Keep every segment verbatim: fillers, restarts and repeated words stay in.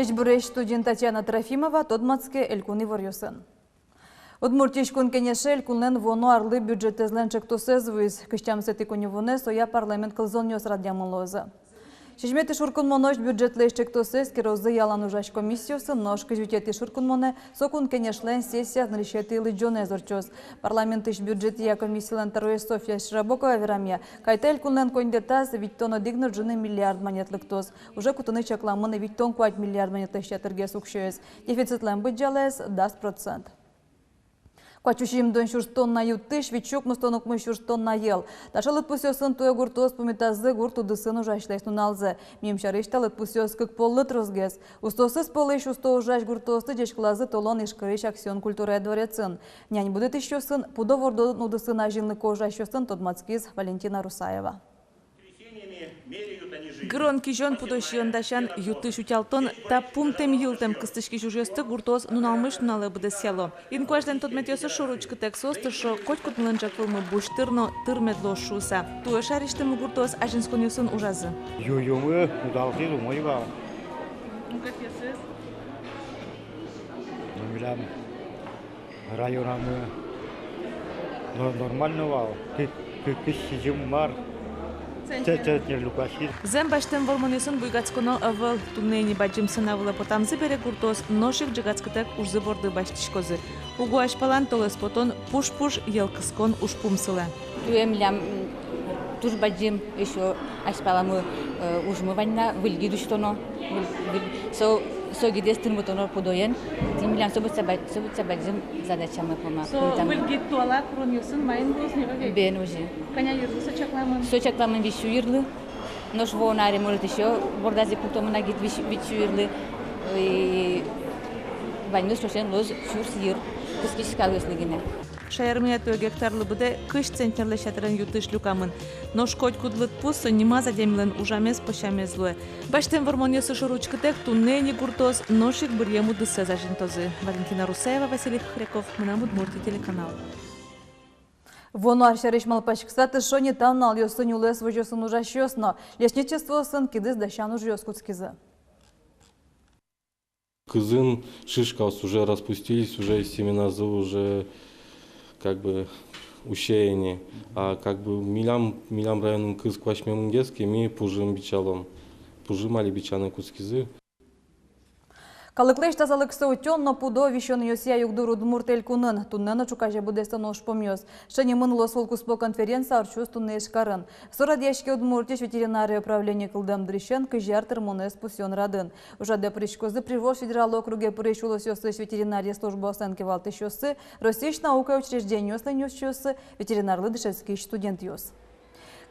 Ӟечбуресь! Студиын Татьяна Трофимова. Тодматске элькун иворъёсын. Удмуртиысь Кун Кенеше элькунлэн вуоно арлы бюджетэзлэн ӵектосэз вуиз. Кызь тямысэтӥ коньывуонэ соя парламент кылзонъёс радъямын луозы. Сизьыметӥ шуркынмонозь бюджетлэсь ӵектосэз кирозы ялан ужась комиссиосын, нош кызь витетӥ шуркынмонэ со Кун Кенешлэн сессияз нырысетӥ лыдӟонэз ортчоз. Парламентысь бюджетъя комиссилэн тӧроез Софья Широбокова верамъя, кайта элькунлэн коньдэтаз витьтон одӥг но ӝыны миллиард манет лыктоз. Уже кутыны чакламын витьтон куать миллиард манетлэсь ятыргес уксёез. Дефицитлэн быдӟалаез дас процент. Куать сю сизьымдон сюрс тонна ю-тысь вить сю укмыстон укмыс сюрс тонна йӧл. Таӵе лыдпусъёсын туэ гуртоос пумитазы гурт удысын ужасьлэсь нуналзэ. Миым сярысь, та лыдпусъёс кык поллы тросгес. Устоосыз пӧлысь усто ужась гуртоосты ӟечкылазы толон Ижкарысь «Аксион» культурая дворецын. Нянь будэтӥсьёсын, пудо вордон удысын азинлыко ужасьёсын тодматскиз Валентина Русаева. Гырон-кизён, пудо сиён дасян, ю-тысь утялтон — та пумтэм-йылтэм кыстӥськись ужъёсты гуртоос нуналмысь нуналэ быдэсъяло. Инкуазьлэн тодметъёсыз шоры учкытэк, соос тыршо котькудмылэн ӝӧк вылмы буш тыр но тырмет луоз шуыса. Туэ шаерысьтымы гуртоос азинсконъёсын ужазы. Ю-, юомы удалтӥз, умой вал. Мукетъёсыз? Ну, милям районамы но-, нормально вал. Кы-, кы-, кызь сизьым мар центнер, центнер люкаськиз. Зэм, басьтэм вормонъёсын буйгатсконо ӧвӧл. Туннэ ини бадӟым сцена вылэ потамзы бере, гуртоос нош ик ӝегатскытэк ужзы борды басьтӥськозы. Уго азьпалан толэз потон, пуш-пуш йӧл кыскон ужпум сылэ. Туэ милям, м, туж бадӟым ещё азьпаламы, э, ужмы вань на, выль гид усьтоно. Выль, выль, со, со гидэз тырмытоно пудоен. Тӥни милям со быдӟа ба-, со быдӟа бадӟым задачамы пума. Со выль гид туала куронъёсын маин луоз ни, ӧвӧл-а? Бен, озьы. Кӧня йырлы со чакламын? Со чакламын вить сю йырлы. Нош вуоно аре, может, ещё бордаз ик пуктомы на гид вить, вить сю йырлы. И ваньмыз ӵошен луоз сюрс йыр, кыскись скалъёслы гинэ. Шаермыя туэ гектарлы быдэ кызь центнерлэсь ятырен ю-тысь люкамын. Нош котькуд лыдпус — со нимаз адямилэн ужамез, пӧсямез луэ. Басьтэм вормонъёсы шоры учкытэк, туннэ ини гуртоос нош ик быръем удысэз азинтозы. Валентина Русаева, Василий Хохряков, «Мынам Удмуртие» телеканал. Вуоно ар сярысь малпаськыса тыршо ни та нуналъёсы нюлэс возёсын ужасьёс но. Лесничествоосын кидыс дасян ужъёс кутскизы. Кызын шишкаос уже распустились, уже семеназы уже как бы усеяны. А как бы милям, милям районын кыз куасьмемын гес ке, ми пужым бичалом. Пужым али бичаны кутскизы. Калыклэсь тазалыксэ утён но пудо висёнъёсъя югдур Удмурт Элькунын. Туннэ но ӵуказе быдэстоно ужпумъёс. Шениын луоз улкуспо конференция, ортчоз туннэ Ижкарын. Со радъяське Удмуртиысь ветеринария управление кылдэм дырысен кызь ар тырмонэз пусъён радын. Ужрадэ пыриськозы Приволжск федерал округе пырись улосъёсысь ветеринария службаослэн кивалтӥсьёссы, Россиысь наукая учреждениослэн ёзчиоссы, ветеринарлы дышетскись студентъёс.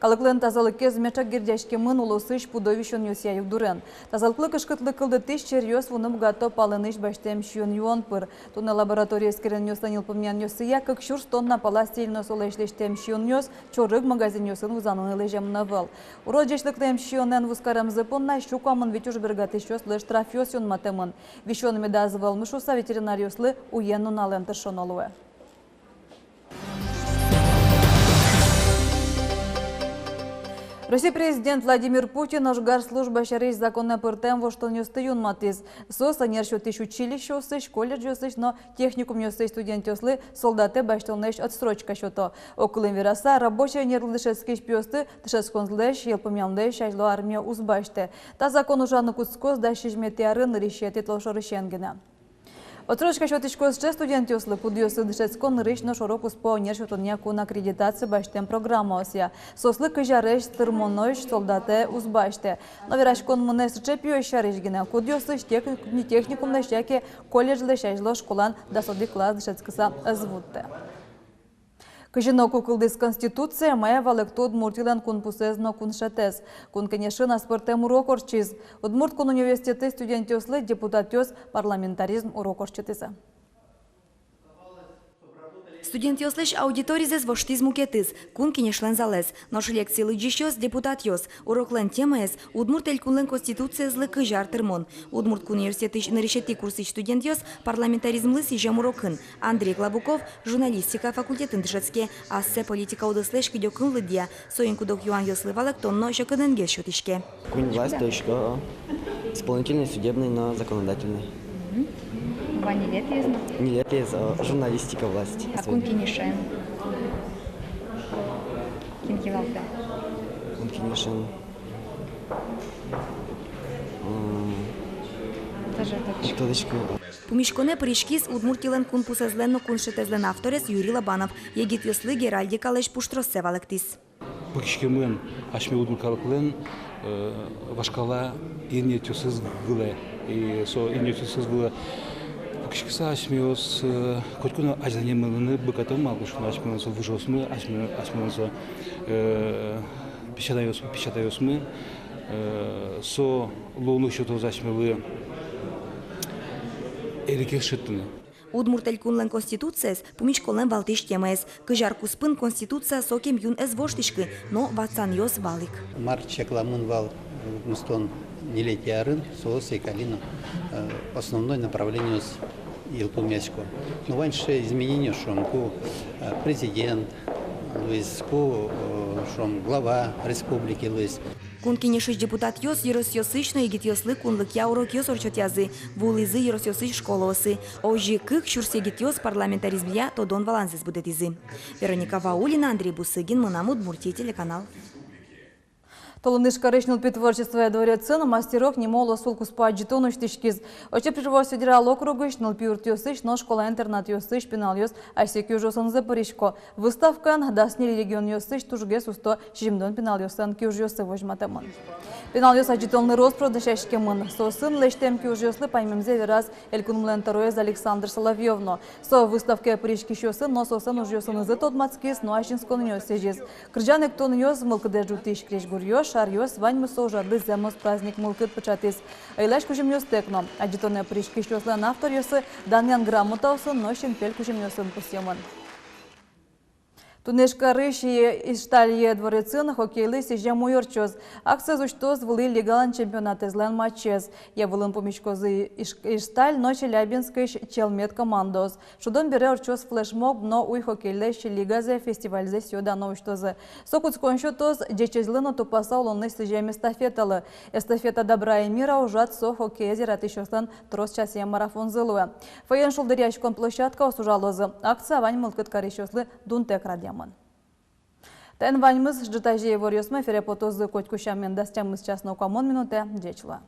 Калыклэн тазалыкез меӵак герӟаськемын улосысь пудо висёнъёсъя югдурен. Тазалыклы кышкытлык кылдытӥсь черъёс вуыны быгато палэнысь басьтэм сиён-юон пыр. Туннэ лаборатория эскеронъёслэн йылпумъянъёссыя, кык сюрс тонна пала стиль но солэсь лэсьтэм сиёнъёс чорыг магазинъёсын вузаны лэземын ӧвӧл. Урод ӟечлыклэм сиёнэн вузкаремзы понна сю куамын вить ужбергатӥсьёслы штрафъёс юнматэмын. Висён медаз вӧлмы шуыса, ветеринаръёслы уен-нуналэн тыршоно луэ. Россия президент Владимир Путин ожгар служба сярысь законэ пыртэм воштонъёсты юнматӥз. Соос ӧнер сётӥсь училищеосысь, колледжъёсысь но техникумъёсысь студентъёслы солдатэ басьтонлэсь отсрочка сёто. Огкылын вераса, рабочий ӧнерлы дышетскись пиосты дышетсконлэсь, йылпумъянлэсь азьло армие уз басьтэ. Та закон ужаны кутскоз дас сизьыметӥ арын нырысетӥ толшорысен гинэ. Отсрочка сётӥськоз сыӵе студентъёслы, кудъёсыз дышетско нырысь но шоро-куспо ӧнер сётонъя кун аккредитация басьтэм программаосъя. Соослы кызь арысь тырмонозь солдатэ уз басьтэ. Но вераськон мынэ сыӵе пиос сярысь гинэ, кудъёсыз техни-, техникумлэсь яке колледжлэсь азьло школан дас одӥг класс дышетскыса ӧз вуттэ. Кызьы но ку кылдӥз Конституция, мае валэкто Удмуртилэн кунпусэз но куншетэз. Кун Кенешын аспӧртэм урок ортчиз. Удмурт кун университетысь студентъёслы депутатъёс парламентаризм урок ортчытӥзы. Студентъёслэсь аудиторизэс воштӥз мукетыз, Кун Кенешлэн залэз. Нош лекци лыдӟисьёс — депутатъёс. Уроклэн темаез — Удмурт Элькунлэн Конституциезлы кызь ар тырмон. Удмурт кун университетысь нырысетӥ курсысь студентъёс парламентаризмлы сӥзем урокын. Андрей Клабуков журналистика факультетын дышетске, ассэ политика удыслэсь кыдёкын лыдъя. Соин куд-ог юанъёслы валэктон но секытэнгес сётӥське. Куинь власть тодӥсько. Исполнительной, судебной но законодательной. Мгм. Вань ньылетӥез но? Ньылетӥез, э, журналистика власть. А кун кенешен кин кивалтэ? Кун кенешен. М, тоже тодӥсько. Тодӥсько. Пумиськонэ пыриськиз Удмуртилэн кунпусэзлэн но куншетэзлэн авторез Юрий Лобанов. Егитъёслы геральдикалэсь пуштроссэ валэктӥз. Пыкиськемын асьме удмурт калыклэн, э, вашкала инъетъёсыз вылэ. И со инъетъёсыз вылэ пыкиськыса асьмеос, э, котьку но азьланьмылыны быгатом, малы ке шуоно асьмелэн со выжыосмы, асьме-, асьмелэн со, э, песятайёс-, песятайёсмы, э, со луонлык сётоз асьмелы эрикез шедьтыны. Удмурт Элькунлэн Конституциез пумиськонлэн валтӥсь темаез. Кызь ар куспын Конституция сокем юн ӧз воштӥськы, но ватсанъёс вал ик. Мар чакламын вал, э, укмыстон ньылетӥ арын, соос ик али но, э, основной направлениос йылпумъясько. Но вань сыӵе изменениос, шуом, ку, э, президент луиз, ку, э, шуом, глава республики луиз. Кун кенешысь депутатъёс ёросъёсысь но егитъёслы кунлыкъя урокъёс ортчытъязы, вуылӥзы ёросъёсысь школаосы. Озьы кык сюрс егитъёс парламентаризмъя тодон-валанзэс будэтӥзы. Вероника Ваулина, Андрей Бусыгин, «Мынам Удмуртие» телеканал. Толон Ижкарысь нылпи творчествоя дворецын «Мастерок» нимо улосвыл куспо адӟытон усьтӥськиз. Отчы Приволжск федерал округысь нылпи юртъёсысь но школа-интернатъёсысь пиналъёс асьсэ киужъёсынызы пырисько. Выставкаын дас ньыль регионъёсысь тужгес усто сизьымдон пиналъёслэн киужъёссы возьматэмын. Пиналъёс адӟытонлы рос-прос дасяськемын. Соосын лэсьтэм киужъёслы паймемзэ вераз Элькунмылэн тӧроез Александр Соловьёв но. Со выставкае пыриськисьёсын но соослэн ужъёсынызы тодматскиз но асьсэос куноосыз сӥзиз. Кырӟан-эктонъёс, мылкыдэз ӝутӥсь крезьгуръёс, шаръёс — ваньмыз со ужрадлы зэмос праздник мылкыд пыӵатӥз. Ӧйлась кузьымъёстэк но. Адӟытонэ пыриськисьёслэн авторъёссы данъян грамотаосын но синпель кузьымъёсын пусъемын. Туннэ Ижкарысь «Ижсталь» дворецын хоккейлы сӥзем уй ортчоз. Акциез усьтоз вылӥ лигалэн чемпионатэзлэн матчез. Явылын пумиськозы Иж-, «Ижсталь» но Челябинскысь «Челмет» командаос. Шудон бере ортчоз флешмоб но уй хоккейлэсь лигазэ, фестивальзэ сӥё-дано усьтозы. Со кутскон сётоз ӟечезлы но тупаса улонлэсь сӥзем эстафеталы. «Эстафета добра и мира» ужрад со хоккеез яратӥсьёслэн трос часъем марафонзы луэ. Фойеын шулдыръяськон площадкаос ужалозы. Акция вань мылкыд карисьёслы дунтэк радъямын. Таин ваньмыз. Ӝытазе иворъёсмы эфире потозы котьку сямен дас тямыс час но куамын минутэ. Ӟеч луэ.